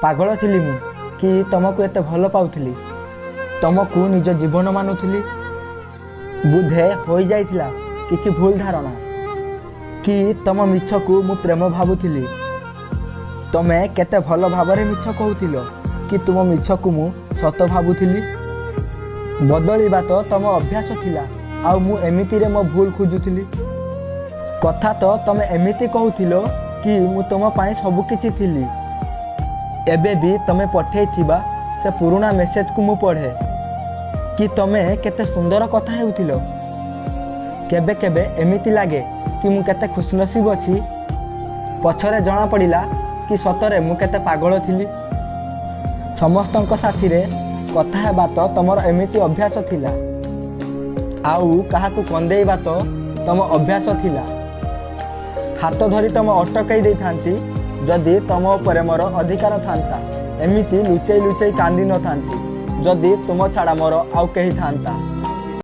ପାଗଳ ଥିଲି ମୁଁ କି ତମକୁ ଏତେ ଭଲ ପାଉଥିଲି, ତମକୁ ନିଜ ଜୀବନ ମାନୁଥିଲି। ବୋଧେ ହୋଇଯାଇଥିଲା କିଛି ଭୁଲ ଧାରଣା କି ତମ ମିଛକୁ ମୁଁ ପ୍ରେମ ଭାବୁଥିଲି। ତମେ କେତେ ଭଲ ଭାବରେ ମିଛ କହୁଥିଲ କି ତୁମ ମିଛକୁ ମୁଁ ସତ ଭାବୁଥିଲି। ବଦଳିବା ତ ତମ ଅଭ୍ୟାସ ଥିଲା, ଆଉ ମୁଁ ଏମିତିରେ ମୋ ଭୁଲ ଖୋଜୁଥିଲି। କଥା ତ ତମେ ଏମିତି କହୁଥିଲ କି ମୁଁ ତୁମ ପାଇଁ ସବୁକିଛି ଥିଲି। ଏବେ ବି ତମେ ପଠେଇଥିବା ସେ ପୁରୁଣା ମେସେଜକୁ ମୁଁ ପଢ଼େ କି ତମେ କେତେ ସୁନ୍ଦର କଥା ହେଉଥିଲ। କେବେ କେବେ ଏମିତି ଲାଗେ କି ମୁଁ କେତେ ଖୁସନସିବ ଅଛି। ପଛରେ ଜଣାପଡ଼ିଲା କି ସତରେ ମୁଁ କେତେ ପାଗଳ ଥିଲି। ସମସ୍ତଙ୍କ ସାଥିରେ କଥା ହେବା ତ ତମର ଏମିତି ଅଭ୍ୟାସ ଥିଲା, ଆଉ କାହାକୁ କନ୍ଦେଇବା ତ ତମ ଅଭ୍ୟାସ ଥିଲା। ହାତ ଧରି ତମ ଅଟକାଇ ଦେଇଥାନ୍ତି ଯଦି ତମ ଉପରେ ମୋର ଅଧିକାର ଥାନ୍ତା। ଏମିତି ଲୁଚେଇ ଲୁଚେଇ କାନ୍ଦି ନଥାନ୍ତି ଯଦି ତୁମ ଛଡ଼ା ମୋର ଆଉ କେହି ଥାନ୍ତା।